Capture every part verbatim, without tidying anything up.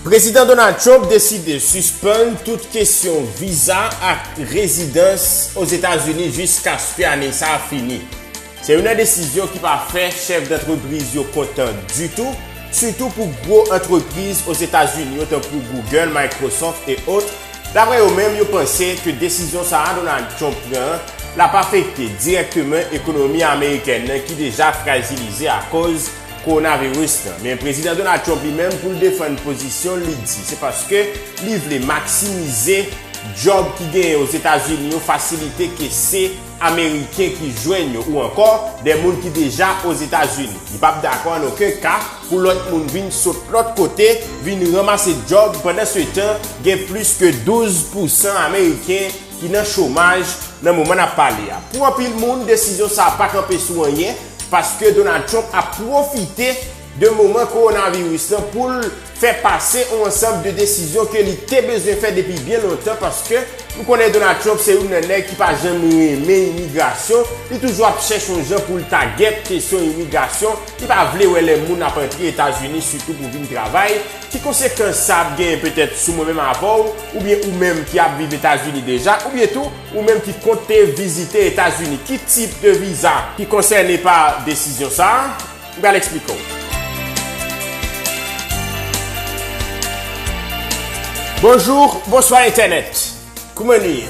Prezidan Donald Trump deside sispann tout kesyon viza ak rezidans Ozetazini jiskaske ane sa a fini. Se youn nan desizyon ki pa fè chèf dantrepriz yo kontan ditou, sitou pou gwo antrepriz Ozetazini yo tankou Google, Microsoft e ot. Daprè yo menm, yo panse ke desizyon sa a Donald Trump pran an l ap afekte dirèkteman ekonomi amerikèn nan ki deja frajilize akoz kowonaviris lan. Men Prezidan Donald Trump li menm, pou l defann pozisyon l, li di se paske li vle maksimize djòb ki genyen Ozetazini yo, fasilite ke se Ameriken ki jwenn yo ou ankò de moun ki deja Ozetazini. Li p ap dakò an okenn ka pou lòt moun vin sot lòt kote, vin ranmase djòb. Pandansetan, gen plis ke douz pousan Ameriken ki nan chomaj nan moman n ap pale a. Pou anpil moun, desizyon sa a pa kanpe sou anyen, paske Donald Trump ap pwofite de moman kowonaviris lan pou l fè pase yon ansanm de desizyon ke li te bezwen fè depi byen lontan, paske nou konnen Donald Trump se youn nan nèg ki pa janm renmen imigrasyon, li toujou ap chèche yon jan pou l tagèt kesyon imigrasyon, li pa vle wè lè moun ap antre Etazini, sitou pou vin travay. Ki konsekans sa ap genyen petèt sou mwen menm avè w, oubyen ou menm ki ap viv Etazini deja, oubyen tou ou menm ki konte vizite Etazini? Ki tip de viza ki konsène pa desizyon sa a? M pral eksplike w. Bonjou, bonswa entènèt. Kouman nou ye?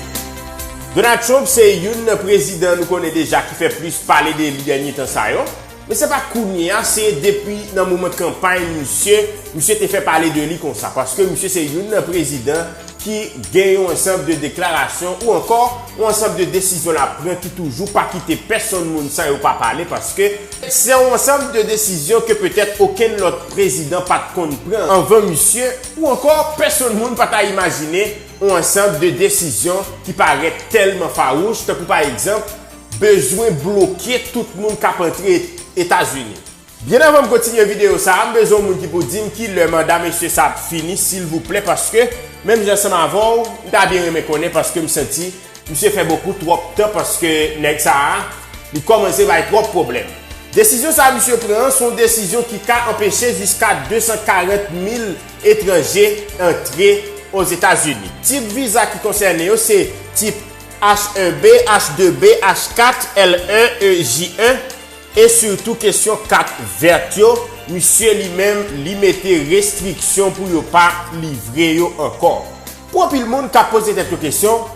Donald Trump se youn nan prezidan nou konnen deja ki fè plis pale de li dènye tan sa yo. Men se pa kounye a, se depi nan moman kanpay misye, misye te fè pale de li konsa. Paske misye se youn nan prezidan ki gen yon ansanm de deklarasyon ou ankò yon ansanm de desizyon l ap pran ki toujou pa kite pèsonn moun san yo pa pale, paske se yon ansanm de desizyon ke petèt okenn lòt prezidan pa t konn pran anvan misye, ou ankò pèsonn moun pa ta imajine yon ansanm de desizyon ki parèt tèlman fawouch, tankou pa egzanp, bezwen bloke tout moun k ap antre Etazini. Byen avan m kontinye videyo sa a, m bezwen yon moun ki pou di m ki lè manda mesye sa ap fini, silvouplè, paske menm jan ansanm avè w, m ta byen renmen konnen, paske m santi misye fè bokou twòp tan, paske nèg sa a, li kòmanse bay twòp pwoblèm. Desizyon sa a misye pran an, se yon desizyon ki ka anpeche jiska de san karant mil etranje antre Ozetazini. Tip viza ki konsène yo se tip H un B, H deux B, H quatre, L un, E J un, e sitou kesyon kat vèt yo, misye li menm, li mete restriksyon pou yo pa livre yo ankò. Pou anpil moun k ap poze tèt yo kesyon,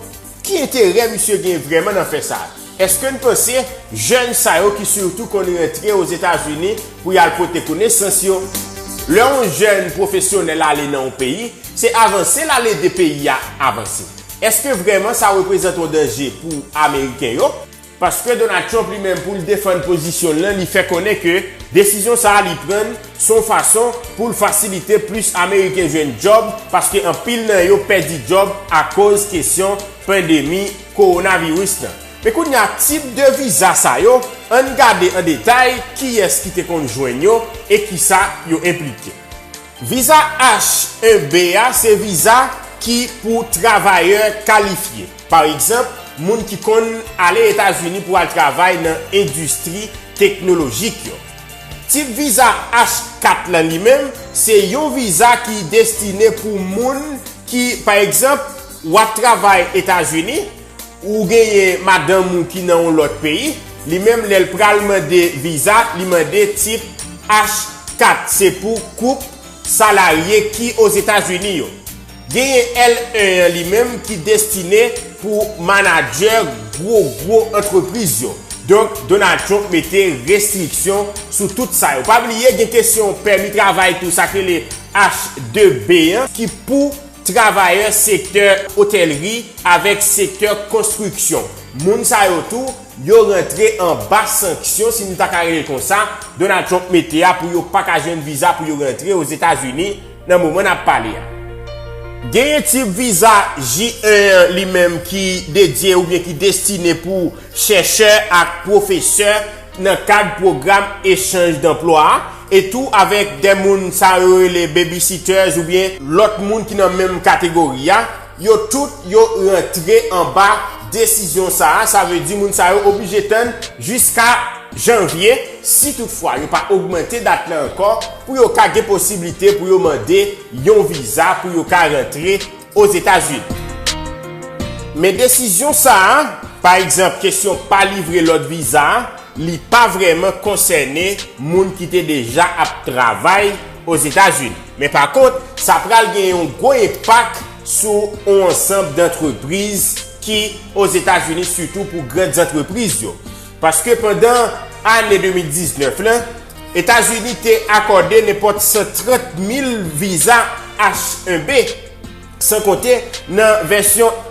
ki enterè misye gen vrèman nan fè sa? Èske n panse jèn sa yo ki sitou konn rantre Ozetazini pou y al pote konesans yo? Lè yon jèn pwofesyonèl ale nan yon peyi, se avanse l al ede peyi a avanse. Èske vrèman sa reprezante yon danje pou Ameriken yo? Paske Donald Trump li menm, pou l defann pozisyon l lan, li fè konnen ke desizyon sa a li pran se yon fason pou l fasilite plis Ameriken jwenn djòb, paske anpil nan yo pèdi djòb akoz kesyon pandemi kowonaviris lan. Men kounye a, tip de viza sa yo, ann gade an detay kiyès ki te konn jwenn yo e kisa yo enplike. Viza H un B a se viza ki pou travayè kalifye. Pa egzanp, moun ki konn ale Etazini pou al travay nan endistri teknolojik yo. Tip viza H kat lan li menm, se yon viza ki destine pou moun ki, pa egzanp, w ap travay Etazini, ou genyen madanm ou ki nan yon lòt peyi, li menm lè l pral mande viza, li mande tip H kat, se pou koup salarye ki Ozetazini yo. Genyen L un an li menm ki destine pou manadjè gwo gwo antrepriz yo. Donk, Donald Trump mete restriksyon sou tout sa yo. Pa bliye, gen kesyon pèmi travay tou, sa k rele H deux B an, ki pou travayè sektè otèlri avèk sektè konstriksyon. Moun sa yo tou, yo rantre anba sanksyon, si n ta ka rele l konsa, Donald Trump mete a pou yo pa ka jwenn viza pou yo rantre Ozetazini nan moman n ap pale a. Genyen tip viza J un an li menm ki dedye oubyen ki destine pou chèchè ak pwofesè nan kad pwogram echanj danplwa a, e tou avèk de moun sa yo rele babysitters oubyen lòt moun ki nan menm kategori a, yo tout yo rantre anba desizyon sa a. Sa vle di moun sa yo oblije tann jiska janvye, si toutfwa yo pa ogmante dat lan ankò, pou yo ka gen posiblite pou yo mande yon viza pou yo ka rantre Ozetazini. Men desizyon sa a, pa egzanp, kesyon pa livre lòt viza a, li pa vrèman konsène moun ki te deja ap travay Ozetazini. Men pa kont, sa pral gen yon gwo enpak sou yon ansanm dantrepriz ki Ozetazini, sitou pou gran zantrepriz yo. Paske pandan ane de mil diznèf lan, Etazini te akòde nenpòt san trant mil viza H un B, san konte nan vèsyon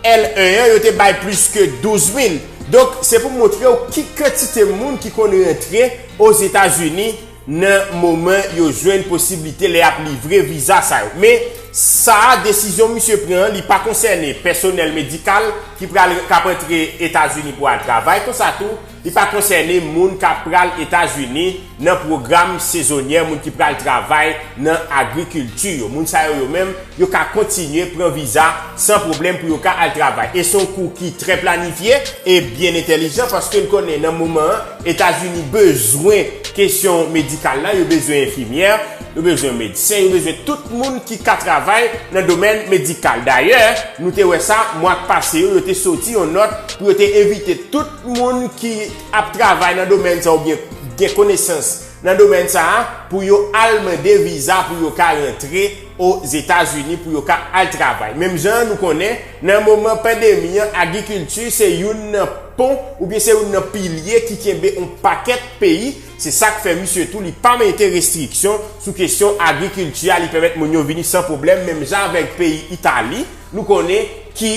L un an, yo te bay plis ke douz mil. Donk, se pou montre w ki kantite moun ki konn rantre Ozetazini nan moman yo jwenn posiblite lè y ap livre viza sa yo. Men, sa a, desizyon misye pran an, li pa konsène pèsonèl medikal ki pral, k ap antre Etazini pou al travay. Konsa tou, li pa konsène moun k ap pral Etazini nan pwogram sezonyè, moun ki pral travay nan agrikilti yo. Moun sa yo, yo menm, yo ka kontinye pran viza san pwoblèm pou yo ka al travay. E se yon kou ki trè planifye e byen entèlijan, paske n konnen nan moman an, Etazini bezwen kesyon medikal la, yo bezwen enfimyè, yo bezwen medsen, yo bezwen tout moun ki ka travay nan domèn medikal. Dayè, nou te wè sa, mwa k pase yo, yo te soti yon nòt pou yo te envite tout moun ki ap travay nan domèn sa oubyen gen konesans nan domèn sa a, pou yo al mande viza pou yo ka rantre Ozetazini, pou yo ka al travay. Menm jan nou konnen, nan moman pandemi an, agrikilti se youn nan pon oubyen se youn nan pilye ki kenbe yon pakèt peyi. Se sa k fè misye tou, li pa mete restriksyon sou kesyon agrikilti a, li pèmèt moun yo vini san pwoblèm, menm jan avèk peyi Itali, nou konnen, ki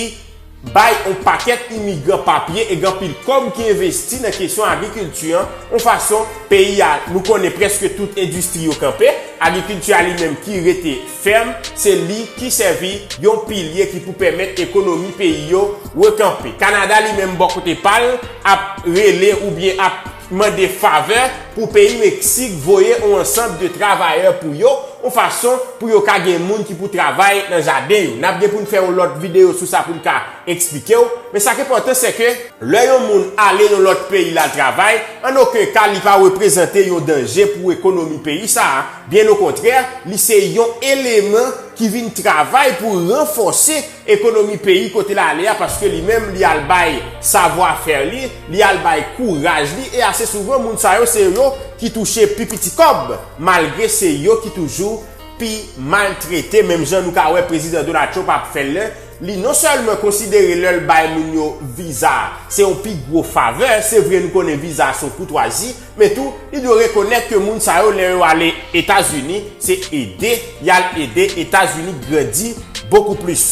bay yon pakèt imigran papye e gen anpil kòb ki envesti nan kesyon agrikilti an, yon fason peyi a, nou konnen prèske tout endistri yo kanpe, agrikilti a li menm ki rete fèm, se li ki sèvi yon pilye ki pou pèmèt ekonomi peyi yo rekanpe. Kanada li menm bò kote pa l ap rele oubyen ap mande favè pou peyi Meksik voye yon ansanm de travayè pou yo, yon fason pou yo ka gen moun ki pou travay nan jaden yo. N ap gen pou n fè yon lòt videyo sou sa pou n ka eksplike w. Men sa k enpòtan, se ke lè yon moun ale yon lòt peyi l al travay, an okenn ka li pa reprezante yon danje pou ekonomi peyi sa a. Byen okontrè, li se yon eleman ki vin travay pou ranfòse ekonomi peyi kote l ale a, paske li menm, li al bay savwafè li, li al bay kouraj li, e ase souvan, moun sa yo, se yo ki touche pi piti kòb, malgre se yo ki toujou pi maltrete, menm jan nou ka wè Prezidan Donald Trump ap fè l la. Li non sèlman konsidere lè l bay moun yo viza a, se yon pi gwo favè, se vre nou konnen viza a se yon koutwazi, men tou, li dwe rekonèt ke moun sa yo, lè yo ale Etazini, se ede y al ede Etazini grandi bokou plis.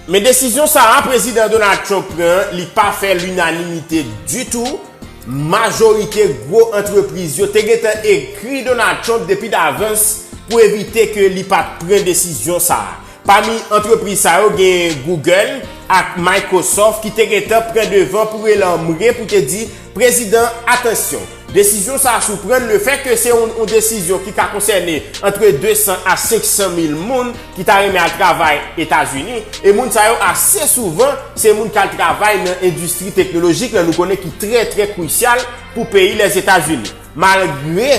Men desizyon sa a Prezidan Donald Trump pran an, li pa fè linanimite ditou. Majorite gwo antrepriz yo te gentan ekri Donald Trump depi davans pou evite ke li pa t pran desizyon sa a. Pami antrepriz sa yo, gen Google ak Microsoft ki te gentan pran devan pou relanmre, pou te di prezidan, atansyon, desizyon sa a sou pran, lefètke se yon, yon desizyon ki ka konsène antre de san a senk san mil moun ki ta renmen al travay Etazini, e moun sa yo ase souvan se moun k al travay nan endistri teknolojik lan, nou konnen ki trè, trè krisyal pou peyi Lèzetazini. Malgre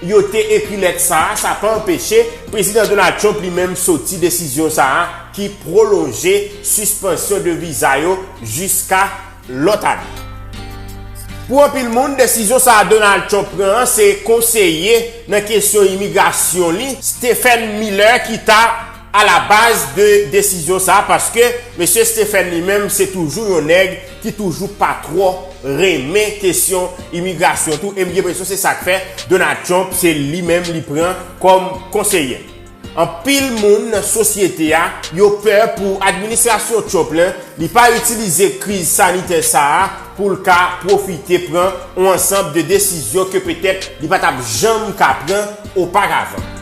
yo te ekri lèt sa a, sa pa anpeche Prezidan Donald Trump li menm soti desizyon sa a ki pwolonje sispansyon de viza yo jiska lòt ane. Pou anpil moun, desizyon sa a Donald Trump pran an, se konseye nan kesyon imigrasyon li, Stephen Miller, ki ta alabaz de desizyon sa a, paske mesye Stephen li menm, se toujou yon nèg ki toujou pa twò renmen kesyon imigrasyon tou, e m gen enpresyon se sa k fè Donald Trump, se li menm li pran kòm konseye. Anpil moun nan sosyete a, yo pè pou administrasyon Trump lan, li pa itilize kriz sanitè sa a pou l ka pwofite pran yon ansanm de desizyon ke petèt li pa t ap janm ka pran oparavan.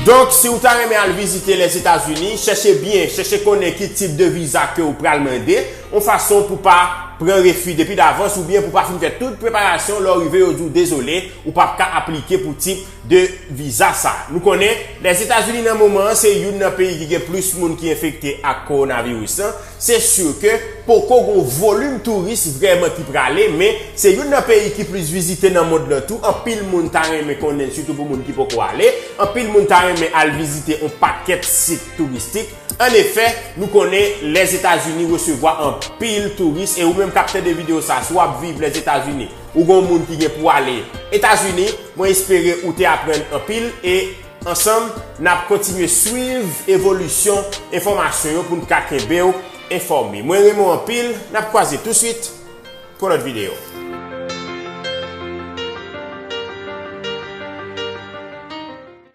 Donk, si w ta renmen al vizite Lèzetazini, chèche byen, chèche konnen ki tip de viza ke w pral mande, yon fason pou pa pran refi depi davans oubyen pou pa fin fè tout preparasyon, lè w rive yo di w dezole, ou p ap ka aplike pou tip de viza sa. Nou konnen Lèzetazini nan moman an se youn nan peyi ki gen plis moun ki enfekte ak kowonaviris lan. Se si ke poko gon volim touris vrèman ki prale, men se youn nan peyi ki plis vizite nan mond lan tou. Anpil moun ta renmen konnen, sitou pou moun ki poko ale. Anpil moun ta renmen al vizite yon pakèt sit touristik. An efè, nou konnen Lèzetazini resevwa anpil touris, e ou menm k ap tande videyo sa, si w ap viv Lèzetazini, ou gon moun ki gen pou ale Etazini, mwen espere ou te aprann anpil, e ansanm, n ap kontinye swiv evolisyon enfòmasyon yo pou n ka kenbe w enfòme. Mwen renmen w anpil, n ap kwaze touswit pou lòt videyo.